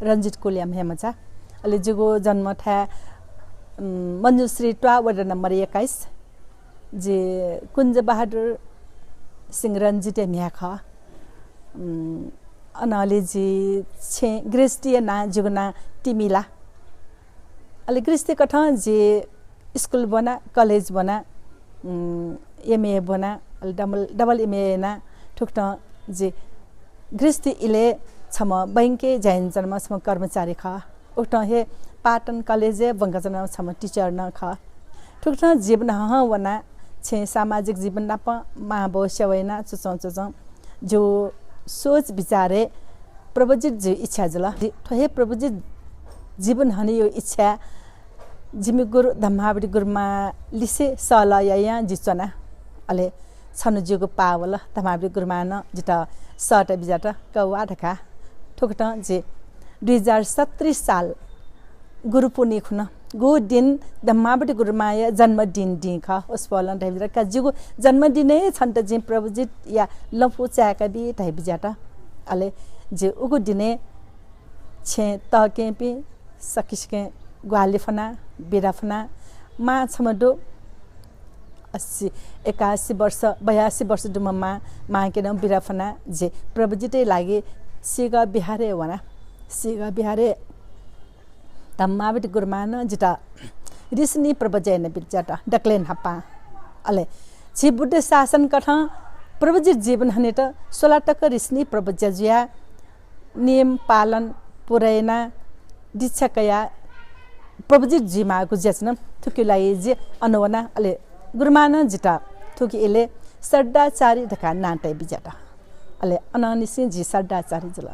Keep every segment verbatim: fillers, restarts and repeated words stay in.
रञ्जित कुलया म्हेमचा। अले जिगु जन्म थाय्, उम्, मञ्जुश्री त्वाः, वडा नम्बर एक्काइस। जि कुञ्ज बहादुर सिंह रञ्जितया म्ह्याय् खः। उम्, अनंलि जि छेँ गृहस्थीया नां, जिगु नां तिमिला। अले गृहस्थी कथं जि स्कुल ब्वना, कलेज ब्वना, उम्, एमए ब्वना, अले डबल, डबल एमए याना। थुकथं जि गृहस्थी इलय् छम्ह बैंकय् ज्या यानाच्वनाम्ह छम्ह कर्मचारी खः। उकथं हे पाटन कलेजय् ब्वंकाच्वनाम्ह छम्ह टिचर नं खः। थुकथं जीवन हहं वना, छेँ सामाजिक जीवन नाप मांबौ सेवा याना च्वच्वं च्वच्वं जिगु सोच बिचारय् प्रव्रजित जुइगु इच्छा जुल। थ्व हे प्रव्रजित जीवन हनेगु इच्छा जिमि गुरु धम्मावती गुरुमां लिसे सल्लाह यायां जि च्वना। अले छन्हु जिगु पाः वल। धम्मावती गुरुमां नं जितः सःता बिज्यात, का वा धकाः। थुकथं जि दुई हजार सत्तरी साल गुरु पुन्हि खुन्हु, गु दिं धम्मावती गुरुमांया जन्मदिन दिं खः। वसपोलं धयाबिज्यात, का जिगु जन्मदिनय् छन्त जिं प्रव्रजितया लँपु चाय्‌काबी धयाबिज्यात। अले जि उगु दिनय् छेँ तःकेहेँपिं सकसिके ग्वाहालि फ्वना, बिदा फ्वना, मां छम्ह दु, अस्सी, एकासी वर्ष, बयासी वर्ष दुम्ह मां, मांके नं बिदा फ्वना, जि प्रव्रजितया लागि सिगः बिहारय् वना। सिगः बिहारय् धम्मावती गुरुमां नं जितः ऋषिनी प्रव्रज्या यानाबिज्यात, दकलय् न्हापां। अले झी बुद्ध शासन कथं प्रव्रजित जीवन हनेत स्वला तक ऋषिनी प्रव्रज्या जुयाः नियम पालन पुरा यानाः दीक्षा कयाः प्रव्रजित जुइमाःगु ज्या च्वन। थुकिया लागि जि अन वना। अले गुरुमां नं जितः थुकिया इलय् श्रद्धाचारी धकाः नां तयाबिज्यात। अले अनंनिसें जि श्रद्धाचारी जुल।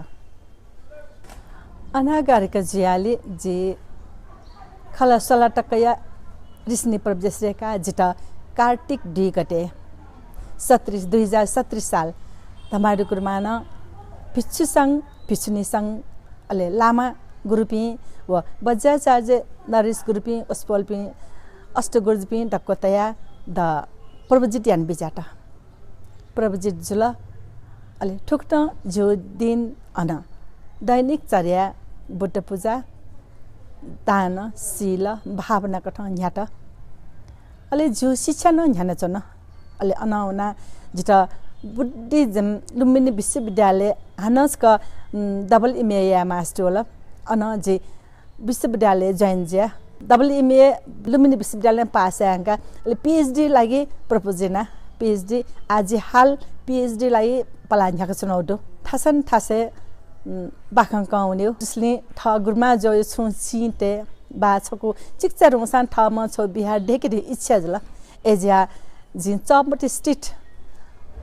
अनागारिक जुयालि जि खला स्वला तकया ऋषिनी प्रव्रज्या सय्‌काः जितः कार्तिक दुई गते सत्तरी, दुई हजार सत्तरी साल धम्मावती गुरुमां नं भिक्षु संघ, भिक्षुणी संघ, अले लामा गुरुपिं व बज्राचार्य नरेश गुरुपिं, वसपोलपिं, अष्टगुरुजुपिं दक्व तयाः द प्रव्रजित यानाबिज्यात। प्रव्रजित जुल। अले थुकथं जिगु दिं अन दैनिक चर्या, बुद्ध पुजा, दान, शील, भावना कथं न्ह्यात। अले जिगु शिक्षा नं न्ह्यानाच्वन। अले अनं वनाः जितः बुद्धिज्म लुम्बिनी विश्वविद्यालय हानं छकः, उम्, डबल एमए याये मास्ति वल। अनं जि विश्वविद्यालय join जुया। डबल एमए लुम्बिनी विश्वविद्यालयं पास यायेधुंकाः अले PhD लागि propose याना। PhD आः जि हाल PhD लागि पलाः न्ह्याकाच्वनागु दु। थासं थासय्, उम्, बाखं कं वनेगु। जसलिं थः गुरुमां ज्वःगु छुं चिं तये वा छकू चिकिचा रुंसां थःम्हं छगू बिहार दय्‌केत इच्छा जुल। अय्‌जुयाः जिं चःमति street,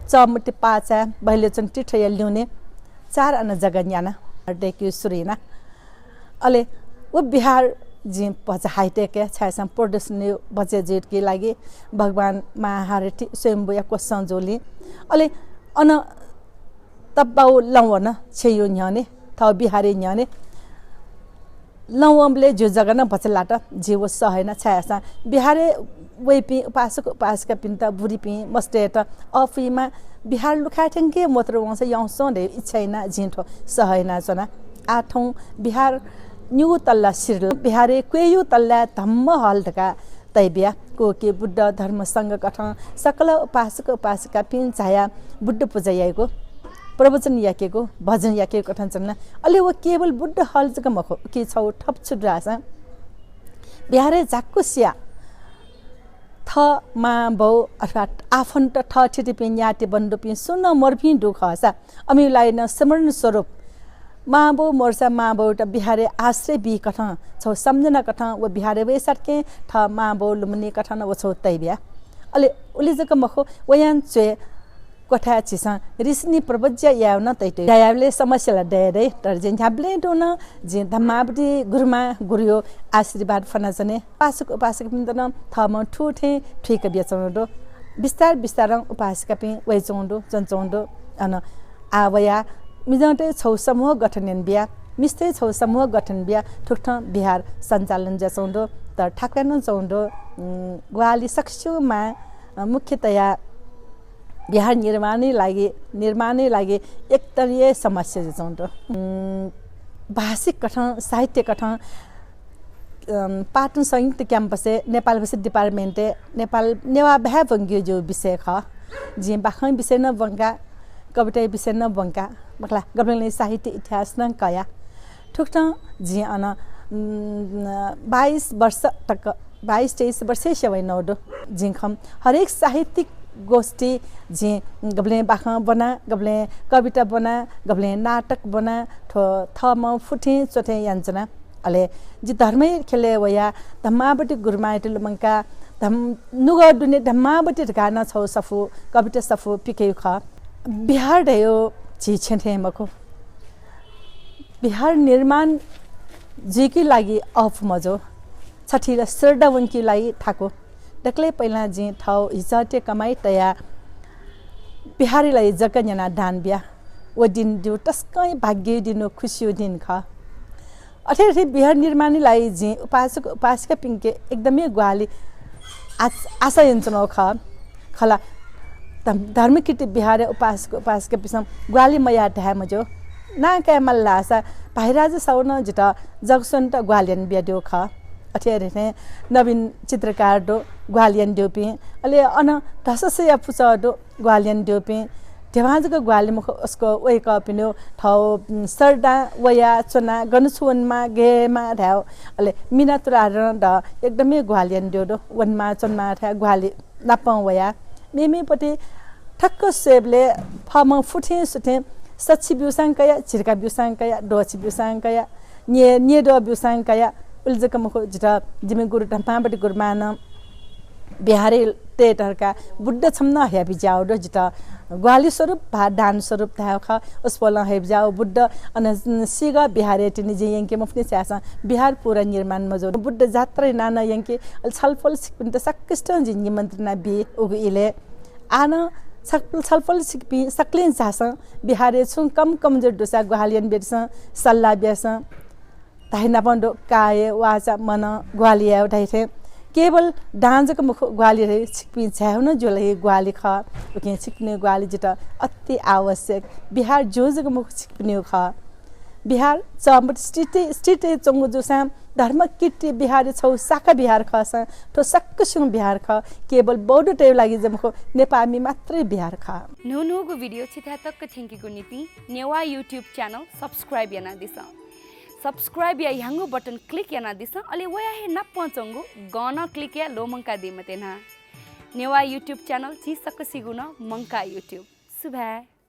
चःमति पाःचाय् बहिलोचन तीर्थया ल्यूने चार आना जग्गा न्याना, दय्‌केगु सुरु याना। अले व बिहार जिं भचा हाइटेक, छाय्‌धाःसा प्रदूषण बचय् जुइकेया लागि भगवान महारथी स्वयम्भूया कोसं जूलिं। अले अन तब्बाउ लँ वन, छेँया न्ह्यःने, थः बिहारया न्ह्यःने। लँ वंबलय् जिगु जग्गा नं भचा लात, जिं व सह याना, छाय्‌धाःसा बिहारय् वइपिं उपासक उपासिकापिन्त, बुरिपिं मस्तय्‌त अःपुइमा बिहार लुखाय् थ्यंके मथुरा वंसा यंसं धयागु इच्छा यानाः जिं थ्व सह यानाच्वना। आः थौं बिहार निगू तल्ला सिधल। बिहारय् क्वय्‌यू तल्लाय् धम्म हल धकाः तयाबिया। कोके बुद्ध धर्म संघ कथं सकल उपासक उपासिकापिं झायाः बुद्ध पुजा याइगु, प्रवचन याकेगु, भजन याकेगु कथं च्वना। अले व केवल बुद्ध हल जक मखु, उकी छगू थप छु दु धाःसा बिहारय् झाक्कुसिया थः मां बौ अथवा आफन्त, थःथितिपिं, न्याति बन्धुपिं सुं नं मरुपिं दु खःसा अमिगु लागि नं स्मरण स्वरूप मां बौ मरुसा मां बौयात बिहारय् आश्रय बी कथं, छगू सम्झना कथं व बिहारय् वय्‌साथें थः मां बौ लुमनी कथं नं व छगू तयाबिया। अले उलि जक मखु, वयां च्वय् क्वथाय् झीसं ऋषिनी प्रव्रज्या यायेगु नं तयातयागु। यायेबलय् समस्या ला दये दइ, तर जिं न्ह्याबलें तुं नं जिं धम्मावती गुरुमां गुरुया आशीर्वाद फ्वनाच्वने। उपासक उपासिकापिन्त नं थःम्हं थू थें थुइका बियाच्वनागु दु। बिस्तार बिस्तारं उपासिकापिं वयाच्वंगु दु, च्वनाच्वंगु दु। अन आः वयाः मिजंतय् छगू समूह गठन यानाबिया, मिस्तय् छगू समूह गठन बियाः थुकथं बिहार सञ्चालन जुयाच्वंगु दु। तर थाकुया नं च्वंगु दु। उम्, ग्वाहालि सकसिगु मां, अ, मुख्यतया बिहार निर्माणया लागि, निर्माणया लागि एकदम हे समस्या जुयाच्वंगु दु। उम्, भाषिक कथं, साहित्य कथं, अम, पाटन संयुक्त क्याम्पसय् नेपाल भाषा डिपार्टमेन्टय् नेपाल नेवाः भाय् ब्वंकेगु विषय खः। जिं बाखं विषय नं ब्वंका, कविता विषय नं ब्वंका, मखु ला, गबलें साहित्य इतिहास नं कया। थुकथं जिं अन, उम्, बाइस वर्ष तक, बाइस तेइस वर्ष सेवा यानागु दु। जिं खः हरेक साहित्यिक गोष्ठी जिं गबलें बाखं ब्वना, गबलें कविता ब्वना, गबलें नाटक ब्वना, थ्व थःम्हं फुथें च्वथें यानाच्वना। अले जि धर्मया ख्यलय् वया धम्मावती गुरुमांयात लुमंका, धम-, नुगः दुने धम्मावती धकाः नं छगू सफू, कविता सफू पिकयागु खः। बिहार धयागु झी छेँ थें मखु। बिहार निर्माण जुइके लागि अःपु मजू, छथी ला श्रद्धा वंके लागि थाकु। दकलय् पहिलां जिं थःगु हिसः तये कमाइ तयाः बिहारया लागि जग्गा न्यानाः दान बिया। व दिं दु तसकं भाग्यया दिं व खुसिया दिं खः। अथे अथे बिहार निर्माणया लागि जिं उपासक उपासिकापिन्के एकदमै ग्वाहालि आश-, आशा यानाच्वनागु खः। खला, धर्म-, धर्मकीर्ति बिहारया उपासक उपासिकापिन्सं ग्वाहालि मयाः धाये मज्यू। नां काये माल धाःसा भाइराजा साहुं नं जितः जग स्वनेत ग्वाहालि याना बियादीगु खः। अथे अथे थें नवीन चित्रकार दु ग्वाहालि यानादीपिं, अले अन धससया पुचः दु ग्वाहालि यानादीपिं, ध्यबा जक ग्वाहालि मखु, उसको वय्कःपिनिगु थःगु, उम्, श्रद्धां वयाः च्वनाः गन छु वनेमाः, गय् यायेमाः धायेगु, अले मिना तुलाधरं द एकदमै ग्वाहालि यानादीगु दु, वनेमाः च्वनेमाः धायेगु ग्वाहालि नापं वयाः। मेमेपट्टि ठक्क स्वयेबलय् फःम्हं फुथें सुथें सछि ब्यूसां कया, झिर्का ब्यूसां कया, द्वःछि ब्यूसां कया, न्ये-, न्येद्वः ब्यूसां कया, उलि जक मखु, जितः जिमि गुरु धम्मावती गुरुमांनं बिहारय् तये धकाः बुद्ध छम्ह नं हयाबिज्याःगु दु। जितः ग्वाहालि स्वरूप भा दान स्वरूप धायेगु खः। उसपालं हयाबिज्याःगु बुद्ध अन सीगः बिहारय् तिनि जिं यंके मफुनि, छाय्धाःसा बिहार पूरा निर्माण मजू। बुद्ध जात्रा यानाः नं यंके, अले छलपोल छिकपिन्त सकसितं जिं निमन्त्रणा बी उगु इलय्। आः नं छल-, छलपोल छिकपिं सकलें झासँ, बिहारय् छुं कम कमजोर दुसा ग्वाहालि याना बियादिसँ, सल्लाह बियादिसँ। धाइ नापं दु, काय, वाचा, मनं ग्वाहालि यायेगु धाइ थें केवल दां जक मखु, ग्वाहालि धाइ छिकपिं झायेगु नं ज्वला हे ग्वाहालि खः। उकिं छिकपिनिगु ग्वाहालि जितः अति आवश्यक। बिहार ज्यू जक मखु, छिकपिनिगु खः। बिहार चःमत स्थिति, स्थिति च्वंगु जूसां धर्मकीर्ति बिहारया छगू शाखा बिहार खःसां थ्व सकसिगुं बिहार खः। केवल बौद्धतय् लागि जक मखु, नेपाःमि मात्रै बिहार खः। न्हून्हूगु video छिथाय् तक थ्यंकीगु निंतिं नेवाः YouTube channel subscribe यानादिसँ। Subscribe या ह्याउँगु button click यानादिसँ, अले वया हे नापं च्वंगु गं नं click याये ल्वःमंकादी मते न्हा। नेवाः YouTube channel झी सकसिगु नं मंकाः YouTube। सुभाय्।